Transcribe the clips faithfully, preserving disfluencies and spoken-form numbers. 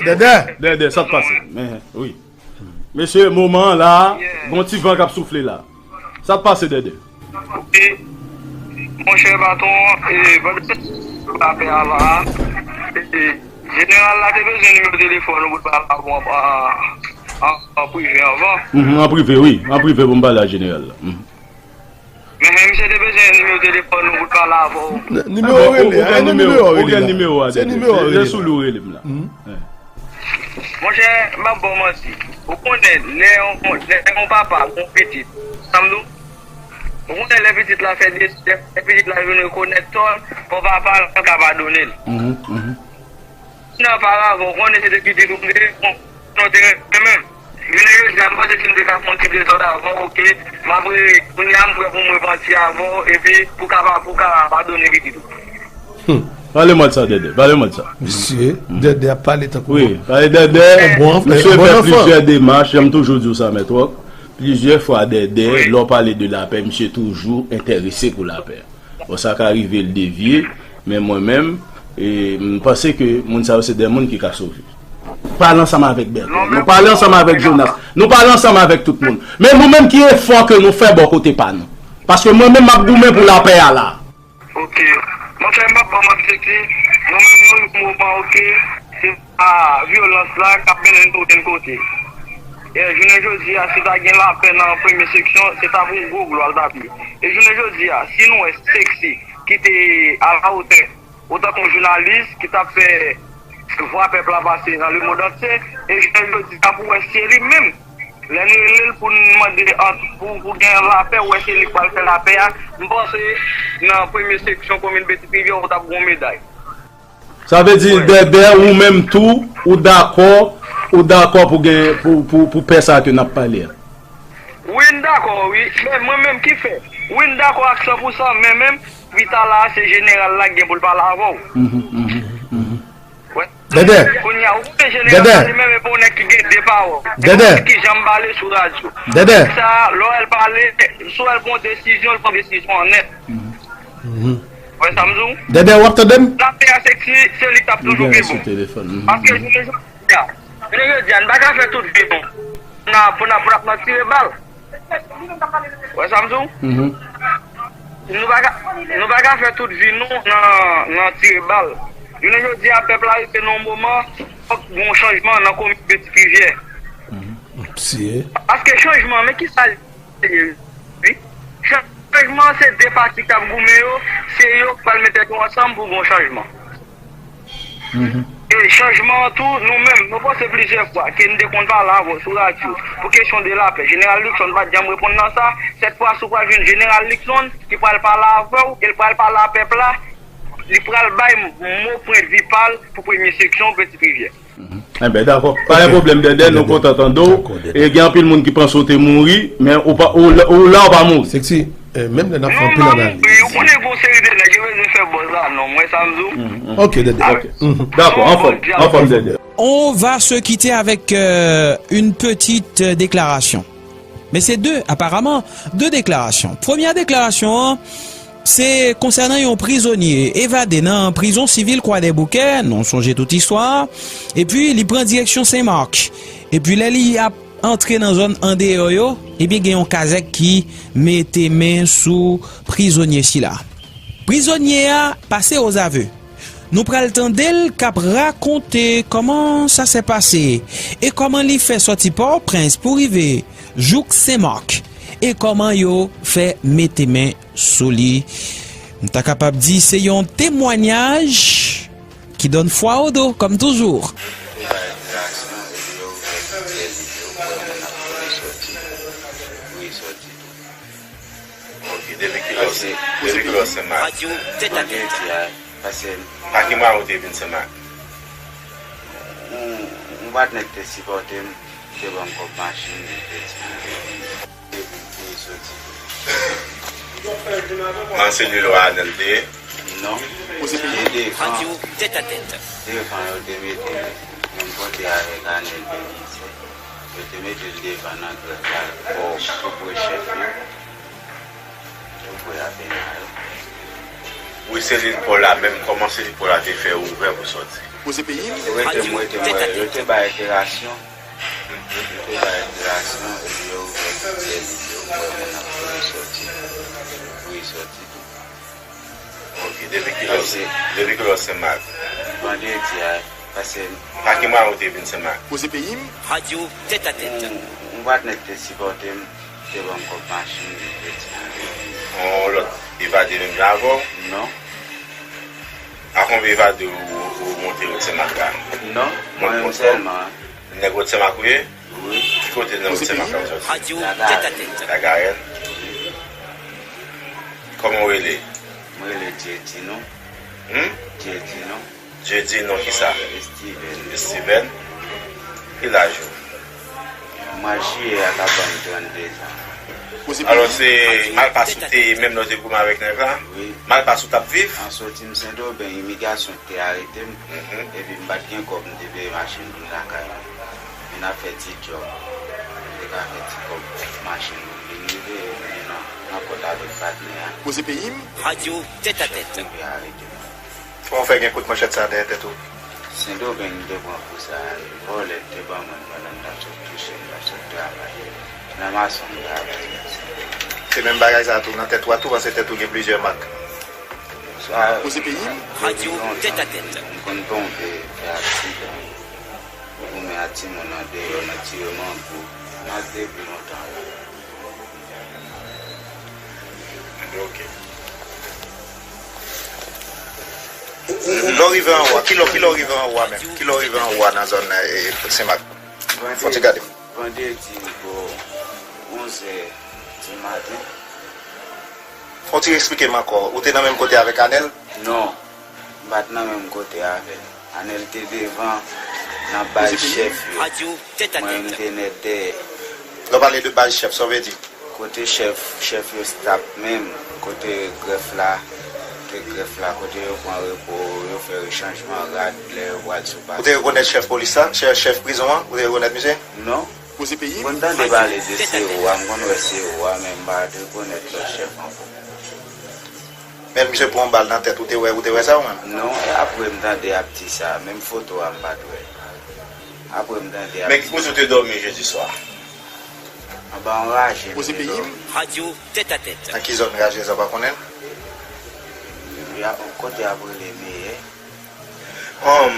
Dèdè. Dèdè, sa k pase? Men, wi. Mesye, moman an la, gon ti van k ap soufle la. Sa k pase, Dèdè? Wi. Monchè patwon, e, pandan lapè a la, e, jeneral la te bezwen nimewo telefòn ou pou l pale avè w an, an, an prive anvan. Mhm, an prive, wi. An prive pou m pale a jeneral la. Mhm. Men, men misye te bezwen nimewo telefòn ou pou l pale avè w. Nimewo rele, ou gen nimewo a, Dèdè. Se nimewo a rele. Se sou li w rele m la. Monchè, m ap ba w manti. Ou konnen, lè yon, lè yon papa gen yon pitit, sa m di w, ou konnen lè pitit la fè de, lè pitit la vin rekonèt tò l, bon papa l ka padone l. Nan paravon, ou konnen se te pitit ou m te ye, bon, non te renmen. Jounen jodi a, m panse si m te ka fè yon ti dezòd avè w, oke, m ap re-, kounye a m prè pou m repanti avè w, epi pou ka pa, pou ka padone pitit ou. Hmm. Pale mwen de sa, Dèdè. Pale mwen de sa. Mesye, Dèdè ap pale tankou. Wi, pale Dèdè. Bon, bon, misye fè plizyè demach, jan m toujou di w sa, Mèt Wòk. Plizyè fwa, Dèdè, lè w pale de lapè, misye toujou enterese pou lapè. Bon, sa ka rive l devye, men mwen menm, e, m panse ke moun sa yo se de moun ki ka sove. Pale ansanm avèk Bertrand. Nou pale ansanm avèk Jonas. Nou pale ansanm avèk tout moun. Men nou menm ki efò ke nou fè bò kote pa nou. Paske mwen menm m ap goumen pou lapè a la. Oke. Monchè, m p ap ba w manti, Sexy. Nou menm nou rive moman, oke, se pa vyolans la k ap mennen n pa okenn kote. E, jounen jodi a, si ta gen lapè nan premye seksyon, se ta pou yon gwo glwa l t ap ye. E jounen jodi a, si nou wè Sexy ki te alawotè, otan ke yon jounalis ki t ap fè vwa pèp la pase nan lemond antye, e jounen jodi a pou wè se li menm, lè n rele l pou n mande an, pou, pou gen lapè, ou wè se li k pral fè lapè a, m panse nan premye seksyon komin Petite Rivière, ou t ap gen yon meday. Sa vle di, Dèdè, ou menm tou, ou dakò, ou dakò pou gen, pou, pou, pou pè sa ke n ap pale a? Wi, m dakò, wi. Men mwen menm ki fè? Wi, m dakò ak san pou san, men menm, pi ta la, se jeneral la k gen pou l pale avè w. Mhm, mhm, mhm. Wè. Dèdè. Kounye a, ou konnen jeneral la li menm, e pa yon nèg ki gen de pawòl. Dèdè. E pa yon nèg ki janm pale sou radyo. Dèdè. Sa, lè w wè l pale, si w wè l pran desizyon, l pran desizyon an nèt. Mhm. Wè sa m di w? Dèdè, w ap tande m? Lapè a, Sexy, se li k t ap toujou pi bon. Paske jounen jodi a, jounen jodi a, n pa ka fè tout vi nou pou n ap, pou n ap, pou n ap nan tire bal. Wè sa m di w? Mhm. Nou pa ka, nou pa ka fè tout vi nou nan, nan tire bal. Jounen jodi a, pèp la rive nan yon moman, fòk gen yon chanjman nan komin Petite Rivière. Mhm. Paske chanjman, men ki sa l ye, wi. Chanjman se de pati k ap goumen yo, se yo k pral met tèt yo ansanm pou gon chanjman. Mhm. E chanjman an tou, nou menm, nou panse plizyè fwa ke n te konn pale avè w sou radyo pou kesyon de lapè. Jeneral Luckson pa t janm reponn nan sa. Sèt fwa si w pral jwenn Jeneral Luckson ki pral pale avè w, e l pral pale a pèp la, li pral bay mo pwennvi pa l pou premye seksyon Petite Rivière. Mhm. Enben, dakò. Pa gen pwoblèm, Dèdè, nou kontan tande w. Dakò, Dèdè. E gen anpil moun ki panse w te mouri, men ou pa, ou la, ou la, ou pa mouri. Sexy, eh, menm lè n ap fè anpil analiz. Non, m pa mouri, ou konnen gon seri de nèg yo bezwen fè buzz la, non, mwen sa m di w. Mhm, mhm. Ok, Dèdè. Ok. Mhm. Dakò, anfòm, anfòm, Dèdè. On va se quitter avec, euh, une petite, euh, déclaration. Men se de, aparaman, de deklarasyon. Premyè deklarasyon an, se konsènan yon prizonye evade nan prizon sivil Kwadèboukè, nou sonje tout istwa a, epi li pran direksyon Sen Mak. Epi lè li ap antre nan zòn andeyò yo, ebyen gen yon kazèk ki mete men sou prizonye sila. Prizonye a pase ozave. Nou pral tande l k ap rakonte kòman sa sè pase e kòman li fè sòti Pòtoprens pou rive jouk Sen Mak e kòman yo fè mete men sou li. M ta kapab di se yon temwanyaj qui donne froid au dos, comme toujours. Ok, depi kilè w se, depi kilè w Sen Mak? Radyo Tèt a Tèt. Paske, a ki mwa ou te vin Sen Mak? Yon, yon patnè ki te sipòte m, te ban m kòb machin, li te di m te vin, te vin pou li soti. Nan selil ou Anèl te ye? Non. Se devan. Radyo Tèt a Tèt. Devan yo te mete l. Menm kote avèk Anèl Belize. Yo te mete l devan nan grèv la, bò tou pre chèf yo. Tou pre Apena yo. Wi, selil pa w la menm, kòman selil pa w la te fè ouvè pou sòti? Poze peyi m. Yo rete m, rete m, yo te bay eklerasyon. Yo te bay eklerasyon, epi yo ouvè tout sèvis yo, pou wè moun ap kouri sòti. Kouri sòti tou. Ok, depi kilè, depi kilè w Senmak? Vandredi a, paske pa ki mwa ou te vin Senmak? Poze peyi m. Radyo Tèt a Tèt. M, m patnè k te sipòte m, te ban m kòb machin, m te di. Yon lòt evade menm jan avè w? Non. A konbyen evade ou, ou, ou monte wout Senmak la? Non, mwen menm sèlman. Nèg wout Senmak ou ye? Wi. Ki kote nan wout Senmak la ou sòti? Radyo Tèt a Tèt. Gagarèn. Kòman w rele? Mwen rele Dieudino. Hmm? Dieudino. Dieudino kisa? Steven. Steven. Ki laj ou? Mwa jiyè a k ap ban m trannde zan. Alò, se Malpas ou te ye menm lè w te goumen avèk nèg la? Wi. Malpas ou t ap viv? An soti m Sendomeng, imigrasyon te arete m. Mhm. Epi m pa t gen kòb, m te peye machin pou m lakay mwen. Vin ap fè ti djòb. M te ka fè ti kòb machin pou m vin rive, m vin nan, nan kont avèk patnè a. Poze peyi m. Radyo Tèt a Tèt. Chèf prive arete m. Kòman w fè gen kout manchèt sa dèyè tèt ou? Sendomeng m te pran kou sa a, vòlè te ban mwen l pandan m t ap sot touche, m t ap sot travay. Nan mason m travay nan Sendomeng. Se menm bagay sa tou nan tèt ou a tou, paske tèt ou gen plizyè mak. Sa, poze peyi m. Radyo Tèt a Tèt. M konn tonbe, fè aksidan. Goumen ak timoun andeyò, nan tire mango, m ap depi lontan la. Ok. Lè w rive anwo a, kilè, kilè w rive anwo a menm? Kilè w rive anwo a nan zòn, e, Senmak? Fò w ti gade m. Vandredi bò onzè di maten. Fò w ti eksplike m ankò. Ou te nan menm kote avèk Anèl? Non. M pa t nan menm kote avè l. Anèl te devan, nan baz chèf yo. Mwen menm m te nèt dèyè. Lè w pale de baz chèf, sa w vle di? Kote chèf, chèf yo stap menm, kote grèf la, kote grèf la, kote yo pran repo, yo fè rechanjman rad lè yo pral sou pase. Ou te rekonèt chèf polis la, chèf, chèf prizon an? Ou te rekonèt misye? Non. Poze peyi m. Mwen tande pale de C O a, m konn wè C O a, men m pa t rekonèt lòt chèf ankò. Men misye pran yon bal nan tèt, ou te wè, ou te wè sa ou menm? Non, e apre m tande y ap di sa, menm foto a m pa t wè. Apre m tande y ap di sa. Men ki kote ou te dòmi jedi swa? Anba yon raje m te dòmi. Radyo Tèt a Tèt. Nan ki zòn raje sa, w pa konnen? Y ap, kote y ap rele Meyè. Hum,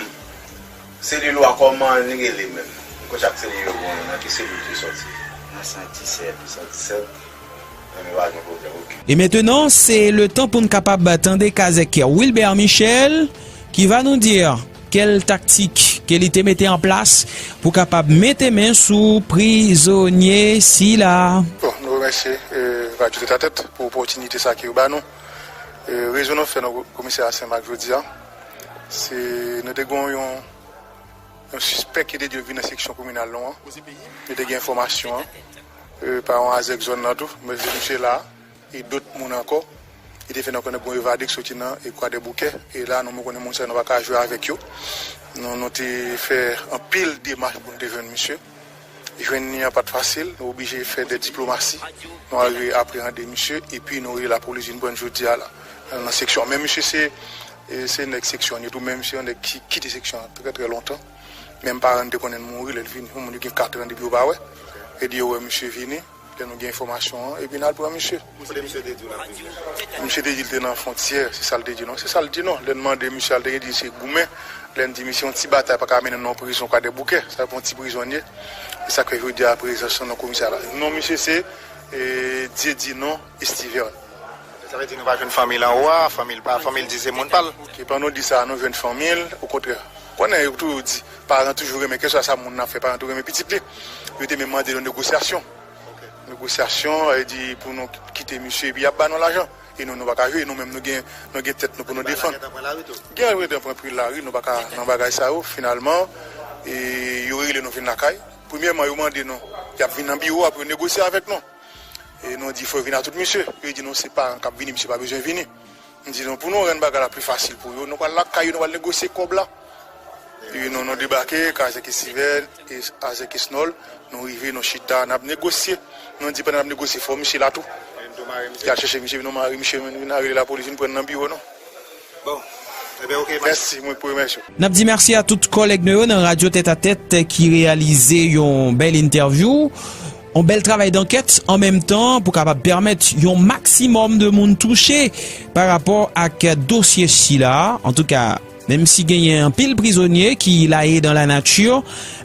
selil ou a kòman li rele menm? Kote ak selil yo gen nan ki selil li sòti? Nan san disèt. San disèt? Nan men pa gen pwoblèm, ok. Et maintenant, c'est le temps pou n kapab tande kazèk Wilbert Michel, qui va nous dire quelle tactique ke li te mete an plas pou kapab mete men sou prizonye sila. Bon, nou remèsye, eh, Radyo Tèt a Tèt pou opòtinite sa ke yo ba nou. Eh, rezon nou fè nan komisarya Senmak jodi a, se nou te gen yon, yon sispèk ki te di yo vin nan seksyon kominal nou an. Nou te gen enfòmasyon an, eh, pa yon azèk zòn nan tou, men misye la, e dòt moun ankò. Li te fè nou konnen gon evade k soti nan, e, Kwadèboukè. E la, nou, nou konnen moun sa yo, nou pa ka jwe avèk yo. Nou, nou te fè anpil demach pou nou te jwenn misye. Jwenn li an pa t fasil, nou oblije fè de diplomasi. Nou arive apreyande misye, epi nou rele lapolis vin pran l jodi a la, nan seksyon an. Men misye se, e, se nèg seksyon an, li tou, men misye se yon nèg ki kite seksyon an trè, trè lontan. Menm paran l te konnen l mouri lè l vini. Yon moun ki gen katran depi yo pa wè. E di yo wè misye vini. Lè nou gen enfòmasyon an, epi n al pran misye. Kote misye te di w l ap viv? Misye te di l te nan fwontyè, se sa l te di nou. Se sa l di nou. Lè n mande misye a, l te di se goumen. Lè n di misye yon ti batay pa ka mennen n nan yon prizon Kwadèboukè. Sa se yon ti prizon l ye. E sa k fè jodi a prezans nou nan komisarya la. Non misye se, e, Dieudino Estiverne. Sa vle di nou pa jwenn fanmi l anwo a, fanmi l pa, fanmi l di se moun pa l. Ok, pandan w di sa, nou jwenn fanmi l, okontrè. Konnen yo toujou di, paran toujou renmen, kèlkeswa sa moun nan fè, paran toujou renmen pitit li. Yo te menm mande nou negosyasyon. Negosyasyon, sa vle di pou nou kite misye, epi y ap ba nou lajan. E nou, nou pa ka jwe, nou menm nou gen, nou gen tèt nou pou nou defann. Gen redan pran pri lari, nou pa ka nan bagay sa yo, finalman, e yo rele nou vin lakay. Premyèman, yo mande nou, y ap vin nan biwo a pou yo negosye avèk nou. E nou di, fò yo vin a tout misye. Yo di nou, se paran k ap vini, misye pa bezwen vini. M di nou, pou nou rann bagay la pli fasil pou yo, nou pral lakay yo, nou pral negosye kòb la. Epi nou, nou debake, kay Azèk Estivèn, e Azèk Esnòl, nou rive, nou chita, n ap negosye. Nou di pandan n ap negosye, fò misye la tou. Y al chèche misye, epi nou mare misye, nou vin rele lapolis, vin pran n nan biwo nou. Bon. Mèsi, mwen pou remèsye w. N ap di mèsi a tout kòlèg nou yo nan Radyo Tèt a Tèt ki reyalize yon bèl entèvyou, yon bèl travay dankèt an menm tan pou kapab pèmèt yon maksimòm de moun touche pa rapò ak dosye sila. Antouka, menm si genyen anpil prizonye ki laye dan la nati,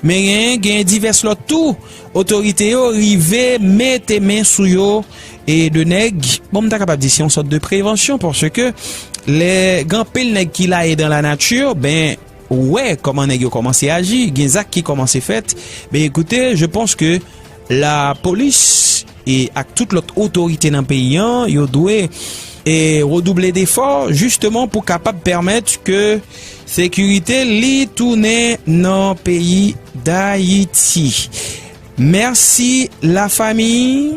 men genyen divès lòt tou, otorite yo rive mete men sou yo e de nèg, bon, m ta kapab di se yon sòt de prevansyon, paske lè gen anpil nèg ki laye dan la nati, ben, ou wè kòman nèg yo kòmanse aji, gen zak ki kòmanse fèt. Ben, écoutez, je pense que la police e ak tout lòt otorite nan peyi an, yo dwe e redouble defò, jisteman pou kapab pèmèt ke sekirite li tounen nan peyi Dayiti. Mèsi, lafanmi.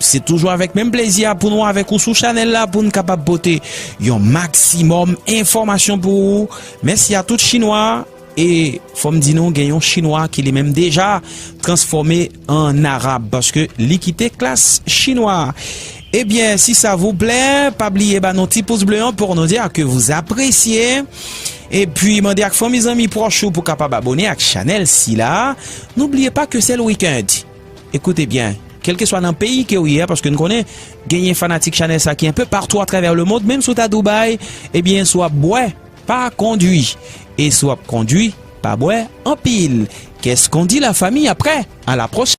Se toujou avèk menm plezi a pou nou avèk ou sou chanèl la pou n kapab pote yon maksimòm enfòmasyon pou ou. Mèsi a tout Chinwa. E fò m di nou, gen yon Chinwa ki li menm deja transfòme an Arab, paske li kite klas Chinwa. Ebyen, si sa vous plaît, pa bliye ba nou ti pous ble an pou nou di ke vous appréciez. Epi, mande ak fanmi, zanmi, pwòch ou pou kapab abone ak chanèl sila. N'oubliez pas que c'est le week-end. Écoutez bien, kèlkeswa nan peyi ke w ye a, paske n konnen genyen fanatik chanèl sa ki enpe patou atravè lemonn, menm si w ta Dubai, ebyen, si w ap bwè, pa kondwi. E si w ap kondwi, pa bwè anpil. Qu'est-ce qu'on dit, la famille, après? À la prochaine.